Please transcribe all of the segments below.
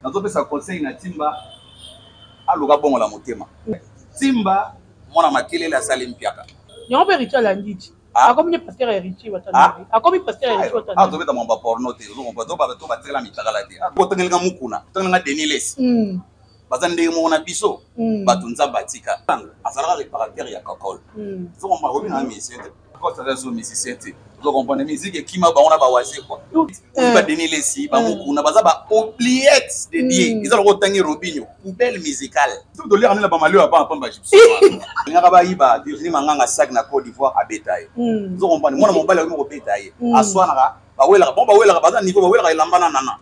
Nazopesa conseil na Timba aluka bongola motema. Timba mwana makelele asali mpiaka. Yango mpe Richard alandi ti. Ah. Akomi nde pasteur ya Richie Watanabe. Ah. Akomi pasteur ya Richie Watanabe. Ah, tobeta mwamba porno te. Ozo comprendre to ba to batikala mitakala te. Ah, kotangelinga mukuna, kotangelinga Denis Lessi. Baza ndenge moko na biso. Bato Nzambe atika. Azalaka réparateur ya kakol. Ozo comprendre obi na musicien te. Kota aza zo musicien te. Ozo comprendre musique ekima bango na ba wazekwa. Ozi ba Denis Lessi, ba mukuna baza ba oubliettes de Dieu. Eza lokola otangi Robinho, poubelle musicale. Tout toliaka nde na ba malio ya pamba pamba gypsy. Alingaka bayiba Virginie Manganga sac na Côte d'Ivoire abeta ye. Ozo comprendre mwana mobali akomi kobeta ye. Aswanaka bawelaka bango bawelaka baza niveau bawelaka elamba na nana.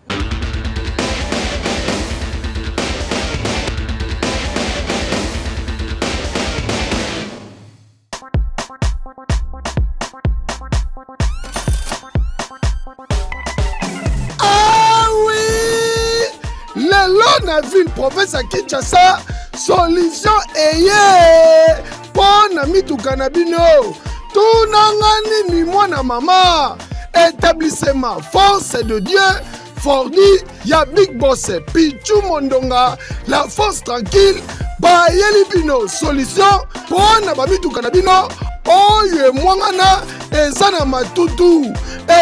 Ah oui lelo na ville province ya kinshasa solution eye mpo na mituka na bino tunanga nini mwana mama établissement force de dieu Fordi ya Big Boss Pichu Mondonga la force tranquille bayeli bino solution mpo na bamituka na bino oyo emwangana eza na matutu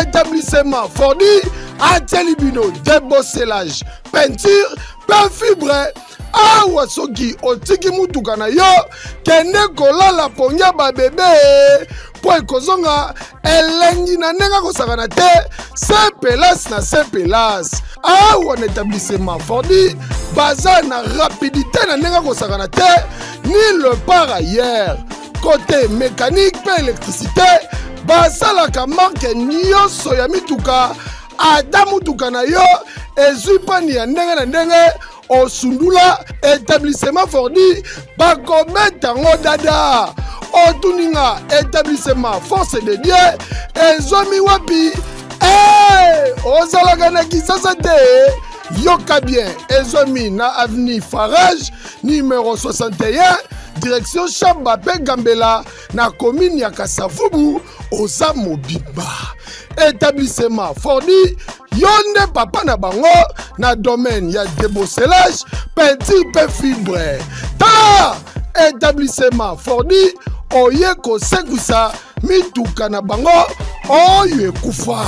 établissement Fordi atieli bino debosselage peinture mpe fibre awa soki otiki mutuka na yo kende kolala pongi ya babebe mpo ekozonga elengi na ndenge akosakana te se pelas na se pelas awa na etablissement fordi baza na rapidité na ndenge akosakana te ni le par ailleurs kote mécanique mpe électricité basalaka marke nyonso ya mituka ata motuka na yo ezwi pani ya ndenge na ndenge osundula établissement fordi bakobeta yango dada otuni nga établissement force de dieu ezwami wapi hey, ozalaka na kisasa te yoka bien ezwami na avenue farage numero 61 direction shamba mpe gambela na commune ya kasavubu oza mobimba établissement fordi yo nde papa na bango na domaine ya débosselage peinture mpe fibre tala établissement fordi oye kosekwisa mituka na bango oyo ekufa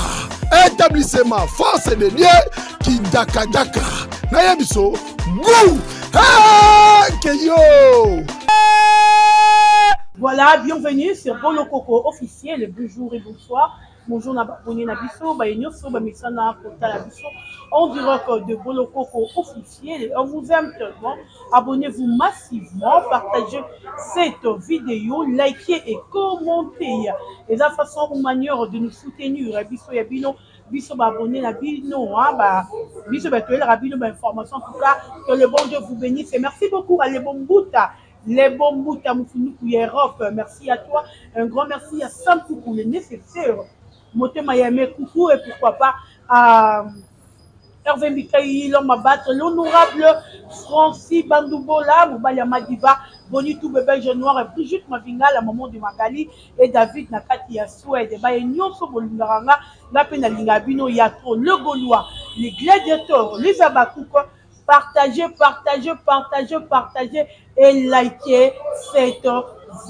établissement force de dieu kidakadaka nayebiso gu keyo. Voilà, bienvenue sur Bolo Coco officiel. Bonjour et bonsoir. Bonjour na abonné na biso, ba nyonso ba misana kotala biso. En direct de Bolo Coco officiel. On vous aime tellement. Abonnez-vous massivement, partagez cette vidéo, likez et commentez. Et la façon ou manière de nous soutenir, biso ya bino, biso ba abonné na bino, hein, ba biso ba toyelaka bino ba information en tout cas que le bon Dieu vous bénisse. Et merci beaucoup à Lebon Mbuta. Lebon Mbuta Mufunuku ya Europe. Merci à toi. Un grand merci à Sam Koukou, le nécessaire. Motema Yame Koukou et pourquoi pas à Hervé Mikaï, l'homme à battre, l'honorable Francis Bandoubola, Mobali Madiba, Bonitou Bébé Jeune Noir, et Brigitte Mavinga, la maman de Magali, et David Nakati ya Suède. Baye nyonso bolingaka nga, nga pe nalinga bino ya trop. Le Gaulois, les gladiateurs, les Abakouk, partagez, partagez, partagez, partagez et likez cette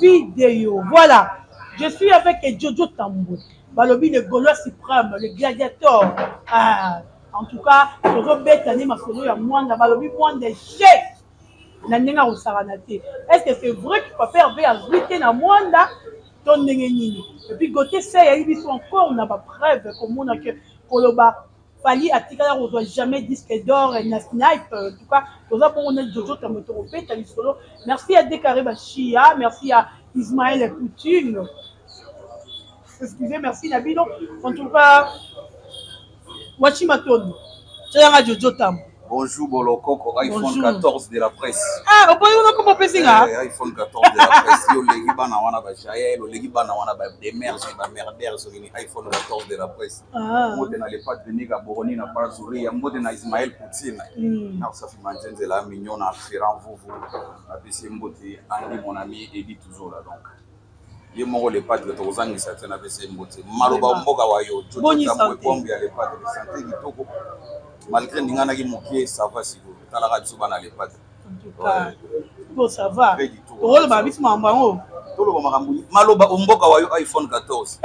vidéo. Voilà, je suis avec Jojo Tambwe, balobi le Gaulois suprême, le gladiateur. Ah, en tout cas, tozobeta nde masolo ya mwanda, balobi mwanda échec na ndenge akosakana te. Est-ce que c'est vrai que papa Hervé azwi te na mwanda to ndenge nini? Et puis Gauthier Sey ayebi biso encore na ba preuve komona que koloba Fally atikala kozwa jamais disque d'or na snipe. En tout cas, toza bongo na Jojo Tambwe tokobeta lisolo. Merci à Dekare Bashia, merci à Ismaël Poutine. Excusez, merci na bino. En tout cas, Wachi Matondo. Tshayanga Jojo Tambwe. Bonjour Bolokoko, iPhone Bonjour. 14 de la presse. Ah, oboyi una kombo opesi nga? Eh, iPhone 14 de la presse. Yo oleki bana wana ba Jael, oleki bana wana ba Demerge, ba Merder, soki ni iPhone 14 de la presse. Ah. Mbote na Le Padre Nika Boroni na Pazuria, mbote na Ismaël Poutine. Na Safi Manzenzela Mignon na Ferrand Vuvu. Napesi mbote Andy mon ami Eddy Tuzola donc. Ye moko Le Padre, tokozangisa te, napesi ye mbote. Maloba mboka wa yo, bombe ya Le Padre, santé kitoko, malgré ninganaki mokie, ça va. Sikoyo talaka biso bana Le Padre. To ça va, tokoloba biso makambo yango. Toloba makambo maloba omboka wa yo, iPhone 14,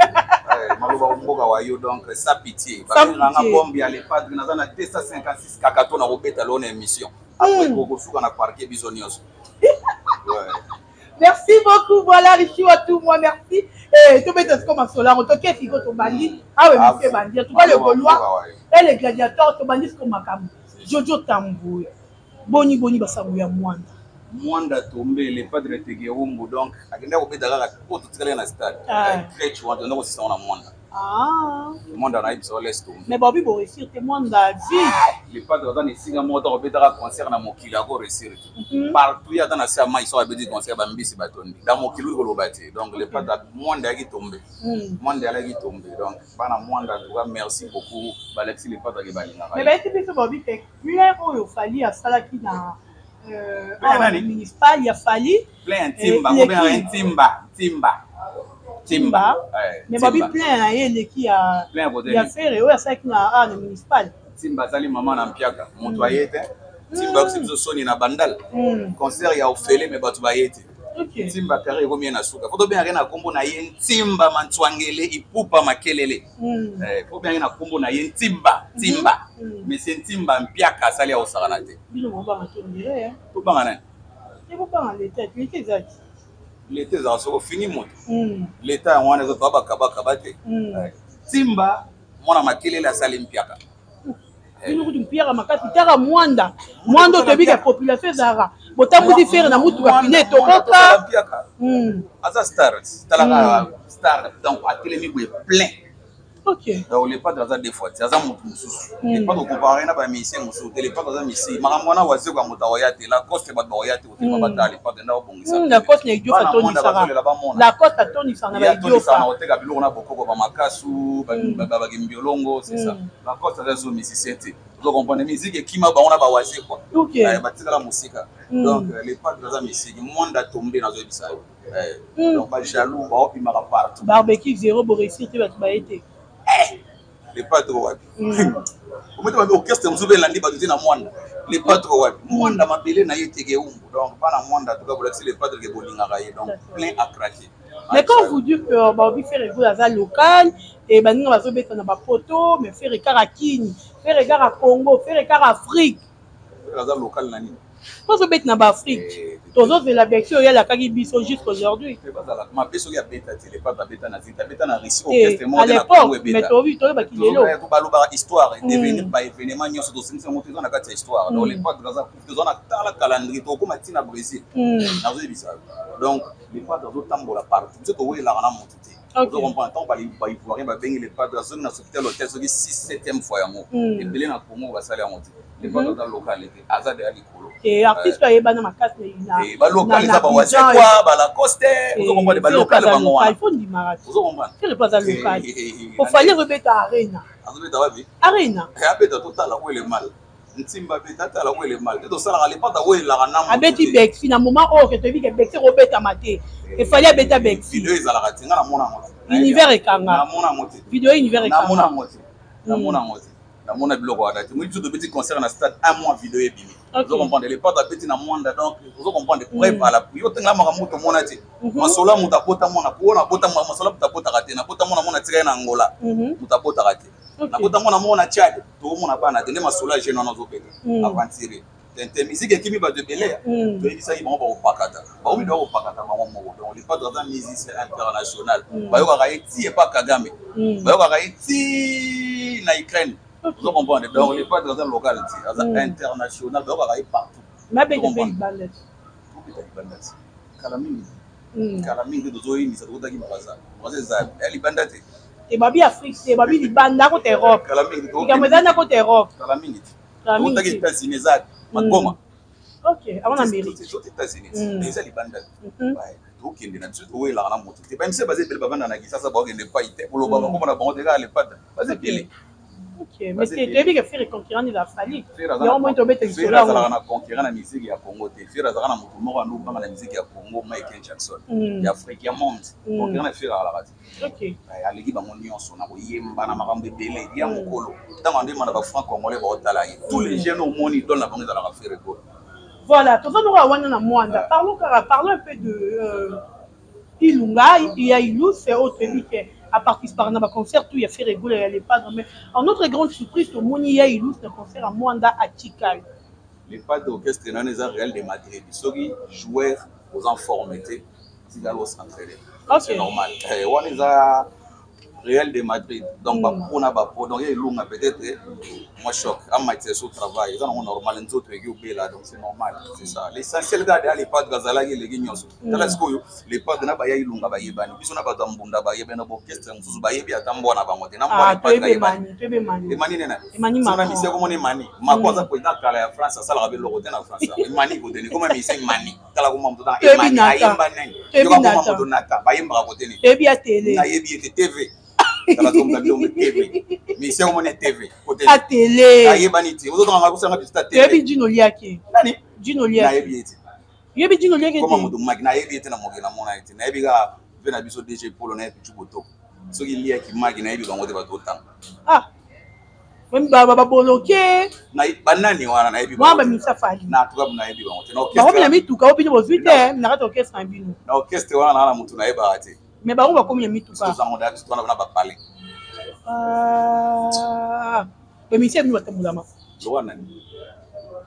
maloba omboka wa yo. Donc sans pitié, babenganga bombe ya Le Padre. Naza na 256 kaka to na kobeta loo na émission, après kokosuka na parquet biso nyonso. Merci beaucoup. Voilà, Richie tout moi, merci. Et tout mettre comme un solar, ok, figo to bandi. Ah oui, monsieur bandi. En tout cas, le Gaulois et les gladiateurs, to bandi comme makambo. Jojo Tambou. Boni boni basango ya Mwanda? Mwanda tombe, Le Padre Tegerumbu. Donc akenda kobeta kaka po totikali na stade crèche wana, tokenda kosisa na Mwanda. Mwanda nayebisa, laisse tomber. Mais babi bo réussir te, Mwanda vie. Le Padre aza na esika moko ta kobetaka concert na mokili, ako réussir te partout. Ye ata na se ya mai, soki abeti concert, bambisi batondi na mokili, oyi koloba te. Donc Le Padre, Mwanda ayaki tombe, Mwanda alaki tombe. Donc bana Mwanda, en tout cas merci beaucoup, balakisi Le Padre ake balingaka. Mais bayesi biso, babi te plein oyo Fally asalaki na municipal ya Fally. Plein Ntimba, kobenga Ntimba, Ntimba. Ntimba, mais babi plein na ye eleki ya Ferre oyo asalaki na a na municipal. Ntimba azali mama na mpiaka, moto aye te. Ntimba ayokisi biso soni na Bandal, concert ya ofele, mais bato baye te. Ntimba carré ekomi ye na suka. Fo tobengaka na nkombo na ye Ntimba Mantswangele Ipupa Makelele. Fo bengaki na nkombo na ye Ntimba, Ntimba, monsieur Ntimba mpiaka asali ya kosakana te. Tobanga nani? Leta ezalaka soki ofingi moto, leta yango wana ezotoa bakabakaba te. Ntimba mwana Makelele asali mpiaka. Bino kutu mpiaka makasi. Taka Mwanda, Mwanda oyo toyebi ke population ezalaka, botambusi Ferre na mutuka, pine etokoka. Aza star, talaka star. Donc atelemi boye, plein. Donc Le Padre aza deux fois te, aza motu mosusu. Le Padre okompare na bamusicien mosusu te. Le Padre aza misi makambo wana, Wazeko ya moto akoya te, Lacoste bato bakoya te kotelema batala Le Padre nda obongisa. Lacoste na Idiofa atonisaka, Lacoste atonisaka na baidiofa na koteka biloko na bokoko, bamakasu, bakimbiolongo, c'est ça. Lacoste aza zo musicien te, ozo comprendre? Musique ekima bango na bawazekwa, batikala mosika. Donc Le Padre aza misiki, Mwanda tombe, nazoyebisa yo. Donc bajaloux baopimaka partout. Barbecue zéro, boréussir te, bato baye te. Le Padre wapi? Ometi babi orchestre mosusu mpe elandi bato te na Mwanda. Le Padre wapi? Mwanda mabele na ye teke umbu. Donc bana Mwanda, tuka bolakisi Le Padre ke bolingaka ye. Donc plein à craquer. Mais quand vous dites que baobi Ferre Gola aza local e baninga bazobeta na bapoto, mais Ferre kaka Kini, Ferre kaka Congo, Ferre kaka Afrique. Aza local na nini? Tozobeta na baAfrique, tozozela Bercy oyo alakaki biso jusqu'aujourd'hui. Mabe soki abeta te. Le Padre abeta na Zita, abeta na Russie, orchestre moko te na Congo ebeta. Mais toyebi, toyebaki lelo. Balobaka histoire devenir baévénement nyonso, tosengisi yango, toza na kati ya histoire. Donc Le Padre aza, toza na tala calendrier, tokokóma ntina Brésil, nazoyebisa. Donc Le Padre azotambola partout, biso towelelaka na motu te, ozo comprendre? Ntango baivoirien babengi Le Padre, azongi na Sofitel Hotel, soki 6 7e fois yango. Ebele na Congo basali yango te. Le Padre aza local te, aza deya likolo. Artiste ayebana makasi. Balocal eza baWazekwa, baLacoste, ozo comprendre? Balocal bango wana, ozo comprendre? Ferre aza local, oFally azobeta Arena. Azobeta wapi? Arena. Abeta, totala oyo le mal. Ntimba abeta, atala oyo le mal te. Tosalaka Le Padre oyelaka na Abeti Bercy na moment oyo ke toyebi ke Bercy ekobetama te, eFally abeta Bercy. Video ezalaka te, nga namona yango te. Univers ekanga. Namona yango te. Video univers ekanga. Namona yango te, namona yango te, namona biloko wana te. Moi biso tobeti concert na stade, un mois video ebimi, ozo comprendre? Le Padre abeti na Mwanda, donc ozo comprendre? Preuve à l'appui, otengela makambo tomona te. Masolo ya moto abota mwana po na abota, masolo ya moto abotaka te. Nabota mwana mona, tika ye na Angola. Moto abotaka te. Nabota mwana moko na Tchad, tokomona bana te. Nde masolo ya jeune wana ozobeta aventure tente, musique ekimi bato ebele. Toyebisaki bango bakopakata, bakomi bakopakata bango moko. Donc Le Padre aza musicien international, bayokaka ye ti epa Kagame, bayokaka ye ti na Ukraine, ozo comprendre? Donc Le Padre aza local ti, aza international, bayokaka ye partout. Mabete mpe libanda ti. Tobeta libanda ti kala mingi, kala mingi te. Tozoyindisa, tokotaki Braza. Braza eza ya libanda te. Ebabi Afrique te, ebabi libanda kota Europe. Kala mingi. Likambo eza na kota Europe. Kala mingi te, tokotaki États-Unis, eza Magoma. Ok, avant Amérique. Toti États-Unis, eza libanda. Tokende na biso, towelaka na moto te. Bamisi baza ebele, bavanda na Kisasa, bakokende epai te, koloba bakoma na bango te. Kaka Le Padre, baza ebele. Ok, mais toyebi ke Ferre concurrent nde Fally. Yango moi tobeta lisolo. Azalaka na concurrent na musique ya Congo te. Ferre azalaka na motu moko ando obanga na musique ya Congo, Michael Jackson. Ya Afrique, ya monde. Concurrent na Ferre azalaka te. Aleki bango nyonso na koyemba na makambo ebele ya mokolo. Ntango andema na bafranc congolais baotala ye. Tous les jeunes omoni idole na bango ezalaka Ferre Gola. Voilà, toza noko wana na Mwanda. Parlons kaka, parlons un peu de Ilunga, ya Ilus, oyo toyebi ke aparticipaka na baconcert tout ya Ferre Gola, ya Le Padre. Mais en notre grande surprise, tomoni ya Ilus na concert ya Mwanda, atikali. Le Padre, orchestre nano eza Real de Madrid. Soki joueur oza en forme te, tikala osentraîner, c'est normal. Wana eza Real de Madrid, donc bapro na bapro. Donc ye Elunga, peut-être moi choc amatisa so travail eza nango normal, nzoto eki obela, donc c'est normal, c'est ça l'essentiel. Kaka deya Le Padre azalaki eleki nyonso. Tala sikoyo, Le Padre na baya Ilunga bayebani, biso na bato ya mbunda bayebani, na baorchestre mosusu bayebi ata mbwa na bango te. Na mbwa Le Padre ayebani. Emani nena sona misi akomona Emani Mako aza président kala ya France, asalaka biloko te na France. Emani koteni koma misi Emani, tala koma moto Emani ayemba nani, yoka koma moto nata bayembaka koteni. Toyebi ya tele. Nayebi ete TV, tala komba bilongo TV, misi akomona TV. Atele. Ayebani te, ozotanga kosanga biso ta. Toyebi Dino Liaki. Nani? Dino Liaki. Nayebi ete. Yebi Dino Liaki. Koma moto maki, nayebi ete na mokili namona ete nayebi kaka mpe na biso DG Polo, nayebi Pichu Botoko. Soki liaki maki, nayebi bango te, bato otanga. Ah, baboloke. Banani wana? Nayebi. Mwa bamisa Fally. Na tuka nayebi bango te. Bakomi na mituka oyo bino bozwi te na kati orchestre na bino. Na orchestre wana naa na motu nayebaka te. Mais bango bakomi na mituka. Tozango da biso wana na bapale. Bamisia bino batambolama. Lowa nani?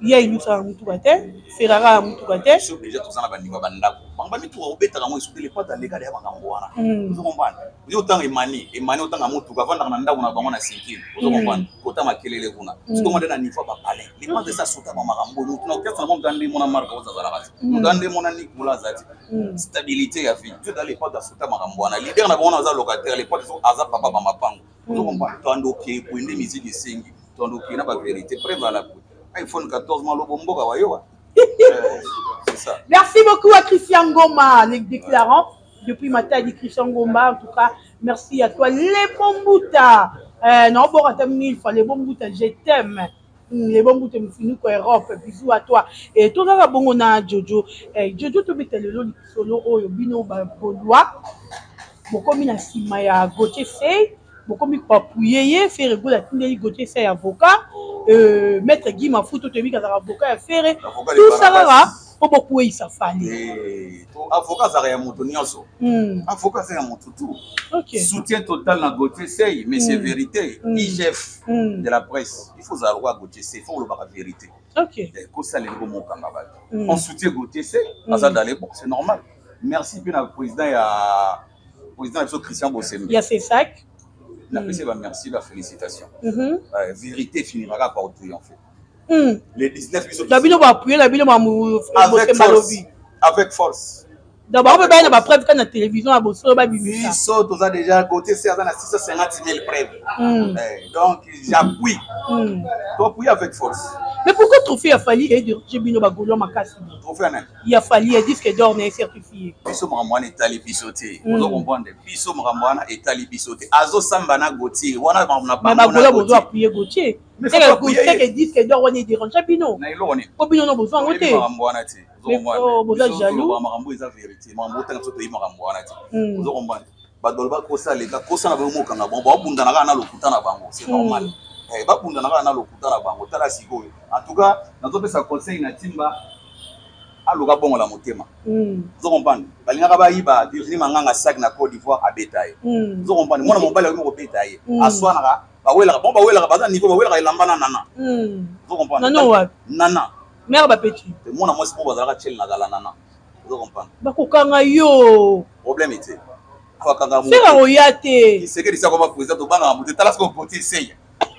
Ye ilusaka mutuka te, Ferrara ya mutuka te. Biso déjà toza na bandeko ya bandako, bango bamituka kobetaka yango esukeli pata aleka ya makambo wana. Ozo comprendre? Ozo otanga Emani, Emani otanga mutuka, avandaka na ndako na bango na Sinkile. Ozo comprendre? Kota makelele kuna soki nde na niveau ya bapalin, Le Padre esa sota bamakambo. Motu na orchestre na bango, moto ande mona Marka oyo azalaka te, moto ande mona Nikola aza te. Stabilité ya vie to Le Padre asota makambo wana. Leader na bango wana aza locataire, Le Padre aza papa bamapango. Ozo comprendre? Toando okee boye nde musique esengi, toando okee na bavérité, preuve à l'appui, iPhone 14 malobo mboka wayowa. C'est ça. Merci beaucoup à Christian Goma, le déclarant depuis Matadi, Christian Gomba. En tout cas, merci à toi. Les Bombuta. Non, bon, attends, mille fois. Les Bombuta, je t'aime. Les Bombuta, Mfinuko, Europe. Bisous à toi. Et tout ça, bon, on a Jojo. Eh, Jojo, tu mets le solo, oyo, bino, ba, Gaulois. Bokomi na sima ya Gauthier Sey. Bokomi koappuyer ye. Ferre Gola atindeli Gauthier Sey avocat. Maître Guy Mafuto, toyebi kazaka avocat ya Ferre. Tout ça kaka mpo bokweyisa Fally. Avocat azalaka ya moto nyonso. Avocat aza ya moto tout. Soutien total na Gauthier Sey, mais c'est vérité. IGF de la presse, il faut ozala lokola Gauthier Sey, il faut olobaka vérité. Kosala eloko mokanga bato. On soutient Gauthier Sey, aza dans les bons, c'est normal. Merci mpe na président ya président na biso Christian Bosembe. Ya CESAC. Napesi ba merci, ba félicitation. Vérité finira par triompher. Le 19 biso Na bino baappuyer na bino. Avec force, avec force. Donc bango mpe baya na bapreuve kaka na télévision ya bosolo babimisa. Biso toza déjà côté se aza na 650 000 preuves. Donc j'appuie, toappuie avec force. Mais pourquoi trophée ya Fally edérange bino bagaulois makasi? Trophée ya nani? Ya Fally, ya disque d'or na ye certifié. Biso makambo wana etali biso te. Ozo comprendre? Biso makambo wana etali biso te. Azosamba na Gautier wana, makambo na bango. Bagaulois bozo appuyer Gautier teke disque d'or wana edérange bino. Na eloko nini? Po bino no bozwa yango te. Makambo wana te. Boza jaloux. Makambo eza vérité, makambo otanga biso toyebi makambo wana te. Ozo comprendre? Bato baloba kosa leka, kosa na bango mokanga bango, babundana kaka na lokuta na bango, c'est normal. Babundana kaka na lokuta na bango. Tala sikoyo, en tout cas nazopesa conseil na Timba, aluka bongola motema. Ozo comprendre? Balingaka bayiba Virginie Manganga sac na Côte d'Ivoire, abeta ye. Ozo comprendre? Mwana mobali akomi kobeta ye, aswanaka, bawelaka bango, bawelaka, baza niveau, bawelaka elamba na nana. Ozo comprendre? Nana. Mare bapeti. Mwana mwasi moko bazalaka tiele na kala, nana. Ozo comprendre? Bakokanga yo. Problème te. Seka koya te. Kisekedi sako ba président, tobangaka moto. Tala siko Gauthier Sey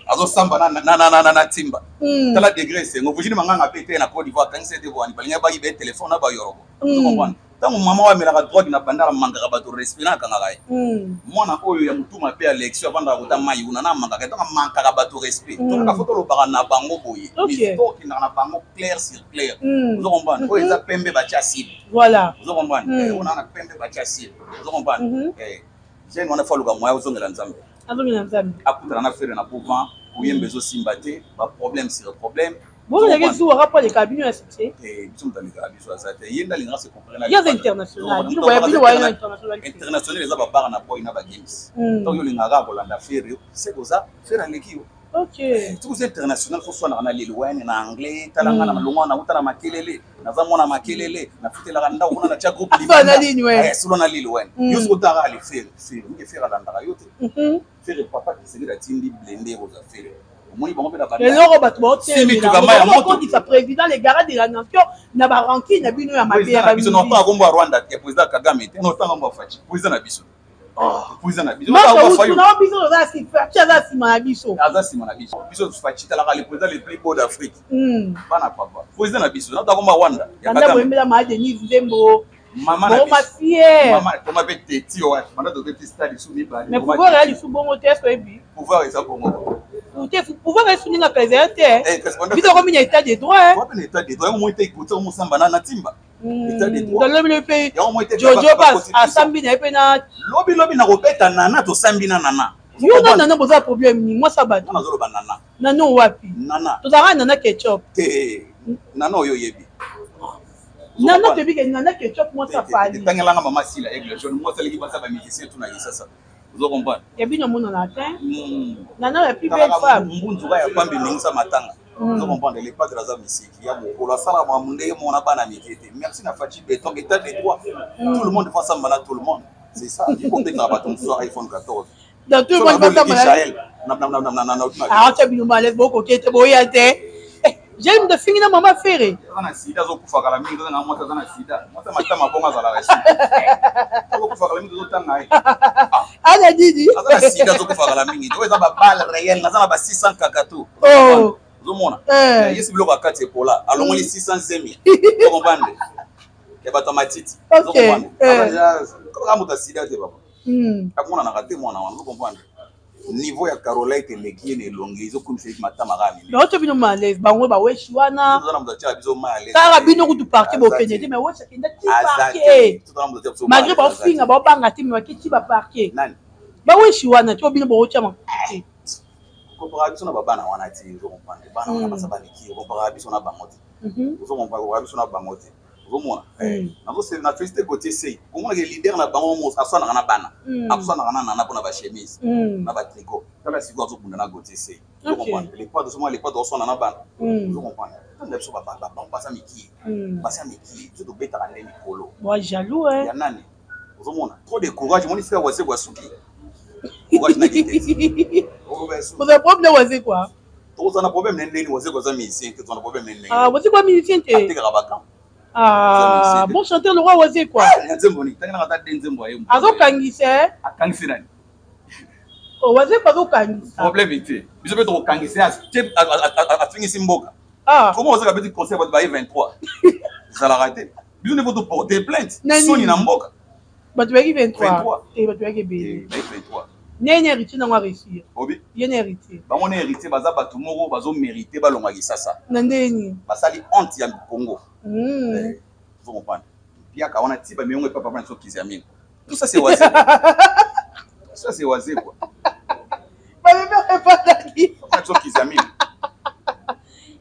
azosamba na Timba. Tala degré esengo. Virginie Manganga mpe te na Côte d'Ivoire, akangisi ete bwani balingi bayiba ye telefone na bayorobo. Ozo comprendre? Ntango mama oyo amelaka drogue na bandaka, amangaka bato respect, na akangaka ye. Mwana oyo ya motu mabe, Alexio, avandaka kota mai una, na amangaka ye. Ntango amankaka bato respect, tokaka fo tolobaka na bango boye, tokendaka na bango clair sur clair. Ozo comprendre? Oyo eza pembe batia cible. Ozo comprendre? Oyo na pembe batia cible. Ozo comprendre? Jeune wana fo aluka moya ozongela Nzambe. Azongela Nzambe. Akutana na Ferre na Povan. Koyemba ezosimba te, baproblème sur problème. Bozalaki zuwaka mpo aleka bino ya succès. Te, biso moto alekaka biso aza te. Ye nde alingaka se comparer na Ye aza international, bino boya, bino boya na international te. International eza babara na boy na bagames. Ntango yo olingaka kaka kolanda Ferre, seke oza Ferre aleki yo. Soki oza international, fo swanaka na Lil Wayne na anglais. Tala nga na malonga, nauta na makelele, naza mwana makelele, nafutelaka ndako kuna, natya groupe. Aswana na Lil Wayne. Solo na Lil Wayne. Yo soki otaka ale Ferre, Ferre mingi, Ferre alandaka yo te. Ferre, papa Tshisekedi atindi blende kozwa Ferre. Omoni bango mpe na banda. Eloko bato Mituka mai ya moto. Baotelemelaokotisa président, le garant de la nation, na barankine na bino ya mabe ya président na biso. Bamisi. Notanga kombo ya Rwanda te, président Kagame te, notanga kombo ya Fatshi, président na biso, président na biso. Notanga kombo ya Fayulu. Nao biso toza Fatshi aza nsima na biso. Aza nsima na biso. Biso Fatshi, talaka, le président le plus beau d'Afrique. Bana papa, président na biso. Notanga kombo ya Rwanda ya Banda Kagame. Boyembela maa Denise nzembo. Mama na boma biso. Fier. Mama koma mpe teti oyo banda tobeti stade su mibale. Mais Koma pouvoir eya teti. lisu bongo te, est-ce oyebi? Pouvoir eza bongo. Te, pouvoir esu ndenge akala ezala te. Eh, kasi Biso komi na état de droit, eh. Wapi na état de droit? Yango moi te ekoti mosamba na timba état de droit. Lobi lobi mpe Yango moi te. Jojo mpe asambi na ye mpe na Lobi lobi na kobeta nana, tosambi na nana. Yo na nana boza problème ni mwasa bato. Nga nazoloba nana. Nano wapi? Nana. Tozalaka nana ketchup. Te, nana oyo oyebi. Nana toyebi ke nana ketchup mwasa Fally. Etangelanga mama Sila Aigle Jaune, mwasi aleki basa bamusicien tuna Kisasa, ozo comprendre? Ya bino monana te. Nana la plus belle femme. Mbunzuka ya pambi eningisa matanga. Ozo comprendre? Le padre aza misiki ya mokolo, asala makambo ndenge mona bana mike te. Merci na Fatshi Béton, état de droit, tout le monde faut asamba na tout le monde, c'est ça. Ikobetaka bato mosusu ya iPhone 14. Dans tout le monde Oleki Jael. Aotya bino malaise, bokoke te, boya te. Jai moto afingi na mama Ferre. Aza na sida, azokufa kala mingi. Toza na mwasi aza na sida, mwasi matama bongo, azalaka sida, azokufa kala mingi, tozotanga ye. Ana didi. Aza na sida, azokufa kala mingi. Oyo eza babale réel, naza na ba 600 kaka to. Oh. Ozomona? Eh. Yesi biloko ya kati epola, alongoli 600 zemi, okomprendre, ya bato ya matiti. Kaka moto ya sida te, papa. Amonanaka te mwana wana, ozokomprendre? Niveau ya Carolite eleki ye na elongi, ezokomisa ye matama kaka minene. Naotya bino malaise, bango baweshi wana. Toza na moto atiaka biso mai alezi. Kaka bino kutu parquet bokende te, mais weshi akenda ti parquet. Toza na moto atiaka biso mai Malgré alezi, aza te. baofinga, baobanga te, mais bake ti baparquet. Nani? Baweshi wana ti bino bootya makuti. Okomparaka biso na babana wana te, ozokomprendre? Bana wana baza baleki, okomparaka biso na bango te. Ozokomprendre? Okomparaka biso na bango te, ozomona? Na félicité Gautier Sey, omonaka leader na bango mo aswanaka na bana, aswanaka na nana mpona bachemise na batricot. Tala sikoyo azobunda na Gautier Sey, ozocomprendre? Le padre, ozomona le padre oswana na bana, ozocomprendre? Tanda biso bango baza mikie, baza mikie, biso tobetaka nde mikolo. Bwa jaloux, eh. Ya nani? Ozomona trop de courage, omoni sika wase bwasuki courage na kiteti. Oza problème waze quoi? Tokozala na problème na ndeni? Wazeko aza musicien te, toza na problème na ndenge? Ah, waze quoi, musicien te? Atekaka bakamp. Ah, bon chanteur, le roi waze quoi. Ya nzembo nini? Tangelanga ata de nzembo aye. Azokangisa, eh. Akangisi nani? Oh, waze quoi, azokangisa. Problème te, biso mpe tokokangisa ye, afingisi mboka. Ah. Comment ozaka beti concert, bato baye 23, ezalaka te. Biso nde faut toporter plainte. Nani? Soni na mboka. Bato bayaki 23. 23. Te, bato bayaki ebele. Eh, baye 23. Nene héritier nango aréussir. Obi. Ye na héritier. Bango na héritier baza bato moko bazomérite balongwa Kisasa. Na ndeni? Basali honte ya Congo. Ozo comprendre? Piaka wana ti bamiongo epa papa na biso Kizamine. Tout ça c'est Wazé, tout ça c'est Wazé quoi. Babebe epataki. Papa na biso Kizamine.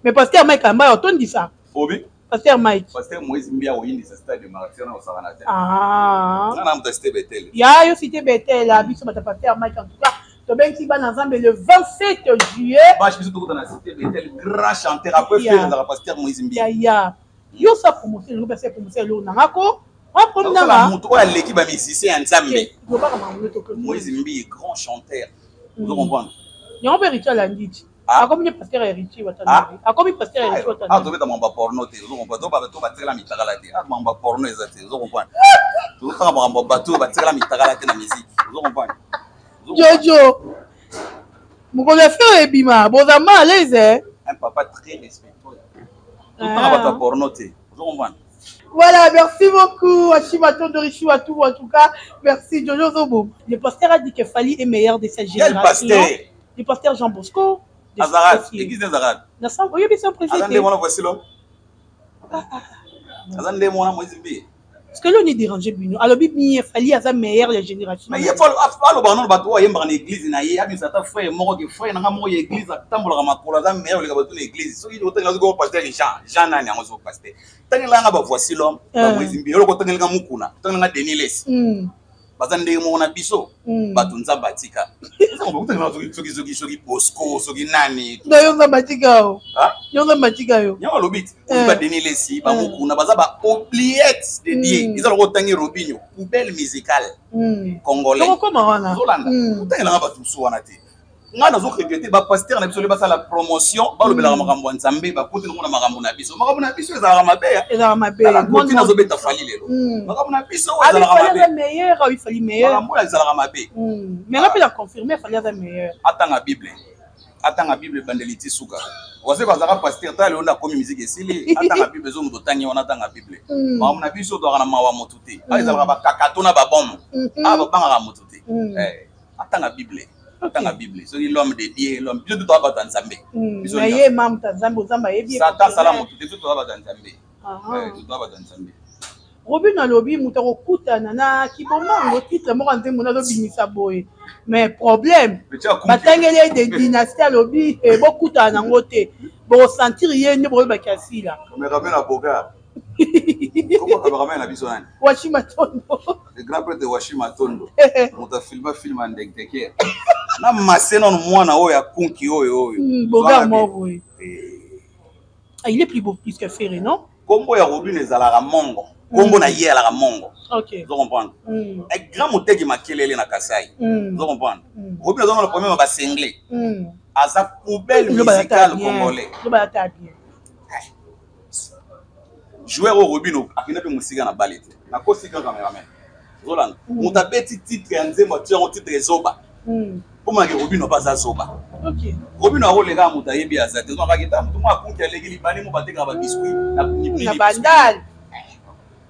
Mais pasteur Mike Amba otondisa. Obi. Pasteur Mike. Pasteur Moïse Mbia oyindisa stade de Martyr na osakana te. Ah. Nga na moto ya cité Betel. Ya yo cité Betel, biso bato ya pasteur Mike, en tout cas tobengisi bana Nzambe le 27 juillet. Bash biso tokota na cité Betel, grand chanteur après frère ezalaka pasteur Moïse Mbia. Ya yo sa promotion elingo pesa promotion eloko nanga ko problème nanga. Moto oyo aleki bamusicien ya Nzambe. Lobaka makambo to. Moïse Mbi, grand chanteur, ozo comprendre? Yango mpe héritier alandi ti. Ah. Akomi ne pasteur héritier Watanabe, akomi pasteur héritier Ah, Watanabe. tobeta makambo ya porno te, ozo comprendre? To batikala mitakala te. Ah, makambo ya porno eza te, ozo comprendre? Tozotanga makambo ya bato oyo batikala mitakala te na musique, ozo comprendre? Jojo, mokolo ya frère ebima, boza ma à l'aise, eh? Un papa très respectueux. Totanga bato ya porno te, ozo comprendre? Voilà, merci beaucoup, Achima Tondorichi Watou, en tout cas, merci Jojo Zobo. Le pasteur a dit que Fally est meilleur de sa Quel génération. pasteur? Le pasteur Jean Bosco. Azarate, église Azarate. Oyebi son Aza nde président. mwana, voici l'homme, aza nde mwana Moïse Mbi. Parce que loni dérange bino, alobi bien Fally aza meilleur ya génération. Mais ye aloba nano bato oyo ayembaka na église na ye, abimisa ata frère moko ke frère nanga moko ya église atambolaka makolo, aza meilleur oleka bato na église. Soki otangela soki pasteur Jean, Jean nani yango soki pasteur, tangelanga ba Voici l'homme, ba Moïse Mbiye, oloko otangelanga Mukuna, otangelanga Denis Lessie, baza ndenge moko na biso, bato Nzambe atika. Soki soki soki Bosco, soki nani. Yo Nzambe atika yo, yo Nzambe atika yo. Yango alobi ti ba Denis Lessie, bamokuna baza ba oubliettes de Dieu. Eza lokola otangi Robinho, poubelle musicale congolais. Okoma wana. Ozolanda, otangelanga bato mosusu wana te. Ngai nazoregretter bapasteur na biso le basala promotion, balobelaka makambo ya Nzambe, bakoti nango na makambo na biso. Makambo na biso ezalaka mabe. Ezalaka mabe. Koti nazobeta Fally lelo, makambo na biso oyo ezalaka mabe. Meilleur, Fally meilleur. Makambo oyo ezalaka mabe. Mais nga mpe na confirme, Fally aza meilleur. Atanga Bible, atanga Bible ebandeli ti suka. Wase bazalaka pasteur, tala lelo nde akomi, musique esili. Atanga Bible, ezo moto otangi wana, atanga Bible. Makambo na biso, tozalaka na mawa motu te. Awa ezalaka bakakato na babomo, awa babangaka motu te. Atanga Bible, atanga Bible. Soki l'homme de Dieu, l'homme, biso toza bato ya Nzambe. Na ye mamuta Nzambe, Nzambe ayebi. Satan asala motu te. Biso toza bato ya Nzambe, toza bato ya Nzambe. Robin alobi moto akokutana na kibomango, titre moko ya nzembo nazobimisa boye, mais problème, batangeli ye de dynastie. Alobi bokutana nango te, bokosentir ye nde boyebaki asila. Cameraman Abogar, cameraman na biso nani? Washi Matondo. Le grand prêtre Washi Matondo, moto afilma film ya ndekteker na mase nano, mwana oyo akunki oyo oyo. Bogar moko boye. Il est plus beau plus que Ferré, non? Kombo ya Robin ezalaka mongo, kombo na ye alaka mongo. Ozo comprendre? Un grand moteki makelele na Kasai. Ozo comprendre? Robin aza na problème ya basengle, aza poubelle musicale congolais. Balata bien. Joueur oyo Robin akenda mpe mosika na bale te, nakosi kaka. Cameraman, ozolanda, moto abeti titre ya nzembo, atia yango titre ezoba mpo manake Robino mpe aza zoba. Robino akoleka, moto ayebi aza te. Ozomaka ta moto moko akunki, aleki libani mo batekaka babiscuit. Na Bandal.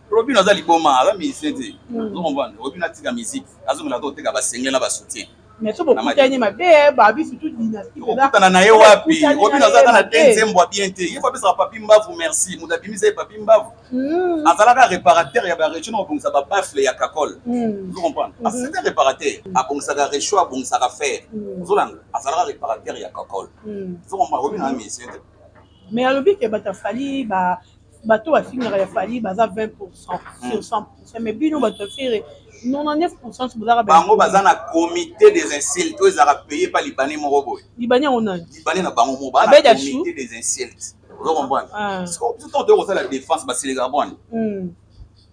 Robino aza liboma, aza musicien te. Ozo comprendre? Robino atika musique, azongela to oteka basenge na basoutien. Mais so bokutani mabe, babi surtout dynastie. Okutana na ye wapi? Robino aza ata na te nzembo ya bien te. Ye fo apesaka Papi Mbavu merci, moto abimisa ye Papi Mbavu. Azalaka réparateur ya baréchaud na kobongisa babaffle ya kakol. Ozo comprendre? C'était réparateur, abongisaka réchaud, abongisaka fer. Ozolanda, azalaka réparateur ya kakol. Ozo comprendre? Robino aza musicien te. Mais alobi ke bato afali, bato bafingaka ya Fally baza 20% sur 100%, mais bino bato ya Ferre 99% bozalaka. Bango baza na comité des insultes oyo ezalaka payé pa Libanais moko boye. Libanais yango nani? Libanais na bango moko baa na comité des insultes. Ozo comprendre? Biso ntango toyei kosala défense, basilekaka bwani.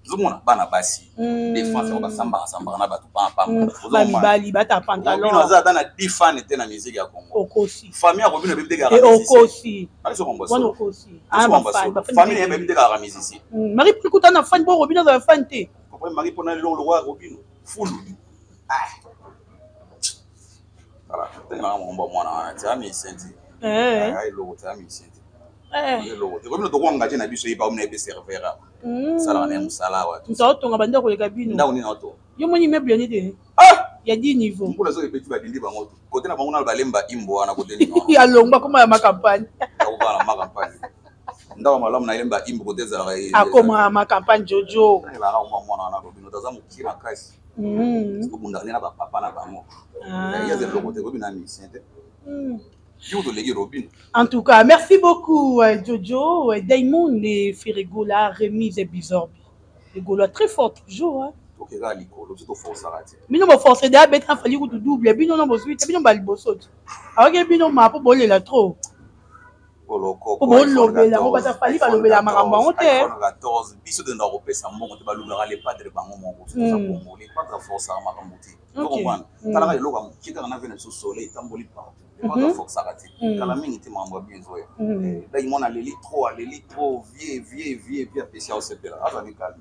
Ozomona bana basi défense yango basambaka sambaka na bato pampamba. Mibali bata pantalon. Aza ata na 10 fan te na musique ya Congo. Okosi. Famille ya Robino ebebi te kaka. Okosi wana, okosi. Famille ebebi te kaka musicien. Marie kuta na fan, bo Robino azala fan te. Marie mpona leloko lokola Robino fulu. Voilà, tengelanga makombo ya mwana wana, tia musicien te, eloko tia musicien te, eloko te. Robino tokoengage na biso, ye pa omina ye mpe serveur awa, asalaka na ye mosala awa. Moto aotonga bandako koleka bino. Ndako nini aotonga? Yo moni immeuble yani te ya 10 niveau. Mbula soki ebeti, badindi bango te kote na bango nano balemba imbo wana kote nini. Alongwa koma ya macampagne. Akokala na macampagne, ndako malamu na elemba imbo kote ezalaka. Akoma ya macampagne, Jojo. Elaka mwa mwana wana Robino aza mokie makasi, obundaka nde na bapapa na bango. Yaza eloko te, Robino ya musicien te. Yo toleki Robino. En tout cas, merci beaucoup Jojo. Diamond et Ferre Gola, remise et Bizorbi. Les Gaulois très fort toujours. Hein. Tokeka likolo, biso toforçaka te. Bino boforce de abeta Fally kutu double, bino no bozwi te, bino baliboso te. Aoke bino ma po bolela trop. Po bolobela ngo baza Fally balobela makambo yango te. iPhone 14, biso tenda kopesa mbongo te, balobelaka le padre bango moko. Toza bongo, le padre aforçaka makambo te. Okomprendre? Talaka eloko ya moke kaka na ve na biso, soleil etamboli partout. Le padre aforçaka te. Kala mingi te, makambo ya bien ezoya. Dai mwana aleli trop, aleli trop, vie vie vie vie apesi aosepela, azali calme.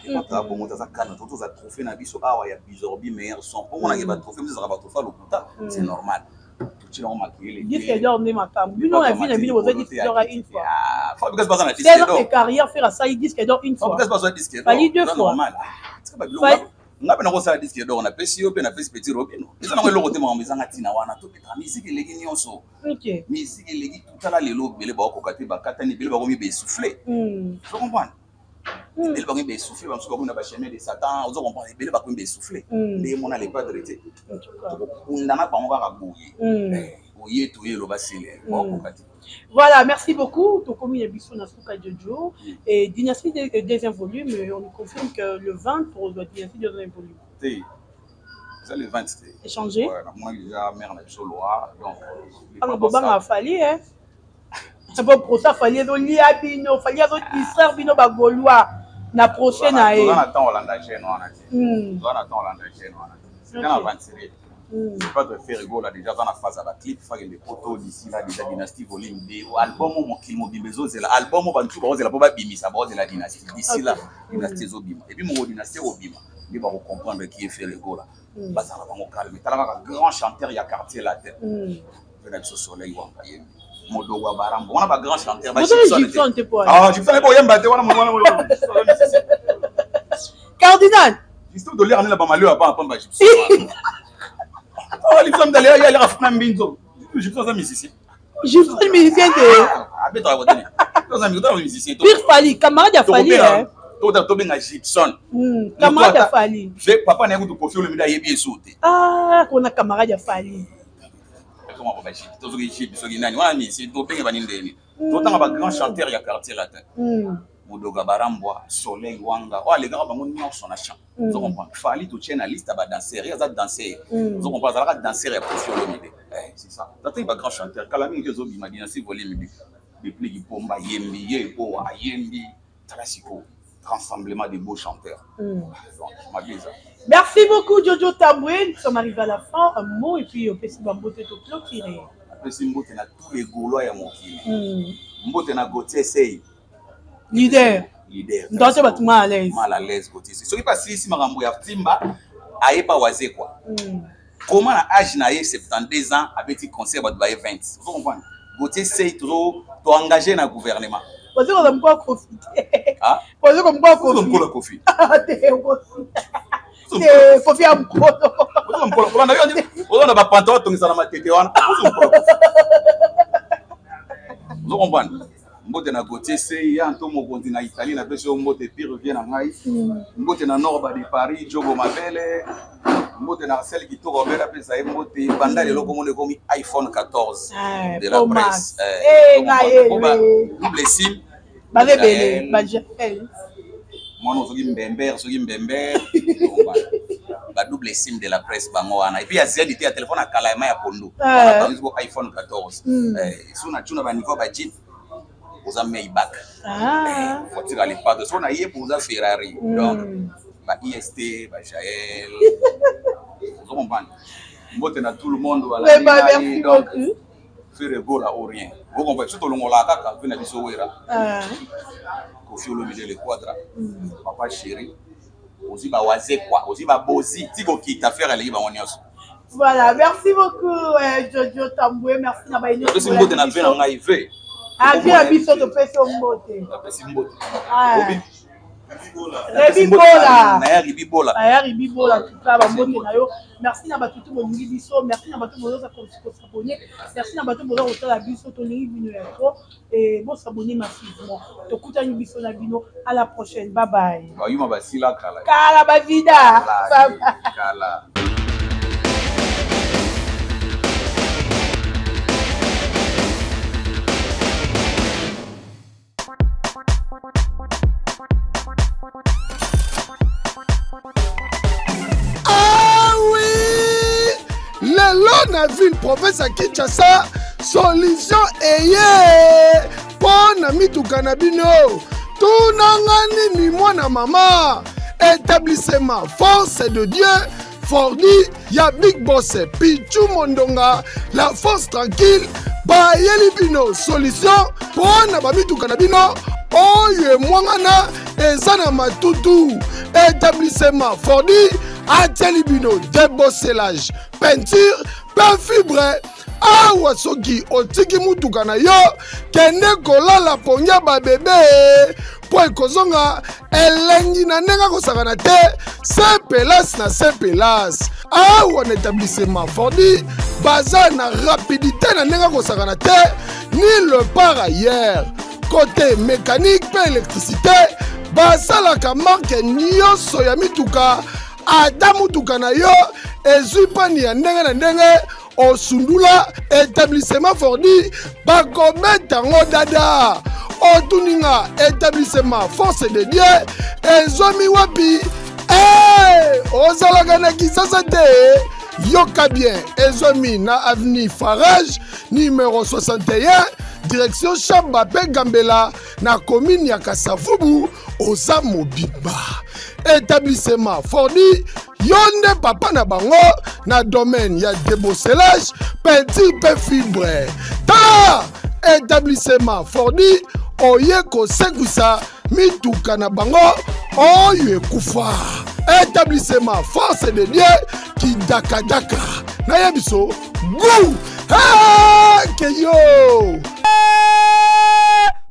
Epata bongo te, aza calme. To toza trophée na biso awa ya Bizorbi meilleur son, mpo monake batrophée mosusu ezalaka batrophée ya lokuta, c'est normal, totiela yango makelele. Disque d'or nde makambo. Bino na vie na bino boza disque d'or une fois. Fabrigas baza na disque d'or. De carrière, Ferre asali disque d'or une fois. Fabrigas baza disque d'or. Fally deux fois. Normal, nga mpe nakosala disque d'or, napesi yo mpe napesi petit Robino. Eza nango eloko te, makambo ezanga ntina wana. Tobetaka musique, eleki nyonso. Musique eleki. Totala lelo, ebele baokoka te, bakatani, ebele bakomi baessouffle. Ozo comprendre? Ebele bakomi baessouffle, bamosusu bakomi na bachemin de Satan, ozo comprendre. Ebele bakomi baessouffle ndenge mona le padre te. Tokokundana bango kaka boye. Oye toye eloba sele bakokoka te. Voilà, merci beaucoup. Tokomi na biso na suka, Jojo. Et Dynastie deuxième volume, on nous confirme que le 20 pour la Dynastie deuxième volume. Te, eza le 20 te. Échangé. Ouais, namoni déjà mare na biso Loa, donc. Anga bobanga Fally, hein. Po procès Fally ezolia bino, Fally azodistraire bino bagaulois na procès na ye. Toza na temps olanda jeune wana te. Toza na temps olanda jeune wana te. C'est un aventurier. Pas de Ferre Gola déjà aza na phase ya baclip, fakende poto. D'ici là déjà Dynastie volume 2, album oyo mokili mobimba ezozela, album oyo bantu baozela mpo babimisa, baozela Dynastie. D'ici là Dynastie ezobima, et puis moko Dynastie ekobima nde bakocomprendre qui est Ferre Gola. Bazala bango calme. Tala kaka grand chanteur ya Quartier Latin mpe na biso Soleil Wanga, yembi Modogo ya Barambo wana, bagrand chanteur. Gibson te po. Ah, Gibson ebo oyemba te wana. Cardinal. Gibson toliaka nde na bamalio ya pamba. Gibson, oh, Gibson mdali ya alaka funa mbinzo. Gibson aza musicien. Gibson musicien te. Abetaka kotene, aza musicien. Pire Fally, camarade ya Fally, hein. Tobenga Gibson. Camarade ya Fally. Papa na ye kutu Koffi Olomide ayebi esu te. Ah, kona camarade ya Fally. Tozoki Gib, soki nani wana musicien, tobenge bani ndeni. Totanga bagrand chanteur ya Quartier Latin: Modoga Barambwa, Soleil Wanga oyo alekaka bango nyonso na chant. Ozo comprendre? Fally totie na liste ya badanser, ye aza danser. Ozo comprendre? Azalaka danser ya Koffi Olomide. C'est ça, tatangi bagrand chanteur. Kala mingi te ezobima Dynastie volume 2. Deplick Pomba ayembi, ye ebowa ayembi. Tala sikoyo rassemblement de beaux chanteurs. Donc mabe eza. Merci beaucoup, Jojo Tambwe. Nous sommes arrivés à la fin. Un mot et puis opesi bambote to clôturer. Apesi mbote na tous les Gaulois ya mokili. Mbote na Gautier Sey. Leader. Leader. Ndoto bato mal à l'aise. Mal à l'aise Gautier Sey. Soki mpe asilisi makambo ya timba, ayepa Wazekwa. Comment na age na ye 72 ans abeti concert, bato baye 20? Ozo comprendre? Gautier Sey tozo toengage na gouvernement. Wazekwa moko Koffi. Ah? Wazekwa moko Koffi. Mokolo Koffi. Te, te, Koffi ya mokolo. Kolanda yo, oza na bapantalon otongisa na matete wana. Ozo comprendre? Mbote na Gautier Sey ya nto mokonzi na Italie, napesi yo mbote pire vie na ngai. Mbote na Norba de Paris, Jogo Mabele. Mbote na Arcel Kitoko Obela, apesa ye mbote. Banda lelo komona ekomi iPhone 14 de la presse, double sim. Baza ebele bagel. Mwana soki mbember, soki mbember, ba double sim de la presse bango wana. Et puis ya zedi te ya telefone ya kala ya pondu wana, iPhone 14. So na tuna baniveau ba jeep, oza Maybach, voiture ya lepadre. So na ye oza Ferrari. Donc ba ist ba Jael, ozo comprendre? Mbote na tout le monde. Merci beaucoup. Ferre Gola ou rien. Vous comprenez? Surtout tolongolaka kaka mpe na biso Wera, Koffi Olomide, le Quadra, papa chéri. Ozwi bawazekwa, ozwi babozi ti kokita, Ferre aleki bango nyonso. Voilà, merci beaucoup, Jojo Tambwe. Merci na baino. Napesi mbote na ve na ngai ve. Ah, ve na biso topesi yo mbote. Napesi mbote. Rebi Bola. Naya Ribi Bola. Naya Ribi Bola, en tout cas, bambote na yo. Merci na bato tu bolingi biso, merci na bato boza kosabonner, merci na bato boza kotala biso, tolingi bino ya trop et bosabonner massivement. Tokutani biso na bino à la prochaine. Bye bye. Bayuma basila kala. Kala bavida. Kala. Ah oui, lelo na ville province ya Kinshasa, solution eye mpo na mituka na bino. Tunanga nini, mwana mama? Établissement Force de Dieu Fordi ya Big Boss Pichu Mondonga, la force tranquille, bayeli bino solution mpo na bamituka na bino oyo emwangana, eza na matutu. Établissement Fordi atieli bino débosselage, peinture mpe fibre. Awa soki otiki mutuka na yo, kende kolala pongia babebe mpo ekozonga elengi na ndenge akosakana te. Se pelase na se pelase. Awa na établissement Fordi baza na rapidité na ndenge akosakana te, ni le par ailleurs côté mécanique mpe électricité. Basalaka marke nyonso ya mituka, ata motuka na yo ezwi pani ya ndenge na ndenge, osundula Etablissement Fordi bakobeta yango dada. Otuni nga, Etablissement Force de Dieu ezwami wapi? Hey, ozalaka na Kisasa te? Yoka bien, ezwami na avenue Farage numéro 61, direction Shamba mpe Gambela, na commune ya Kasavubu. Oza mobimba Etablissement Fordi, yo nde papa na bango na domaine ya débosselage, peinture mpe fibre. Tala, Etablissement Fordi oye kosekwisa mituka na bango oyo ekufa. Etablissement Force de Dieu, kidakadaka nayebi so gu ke yo.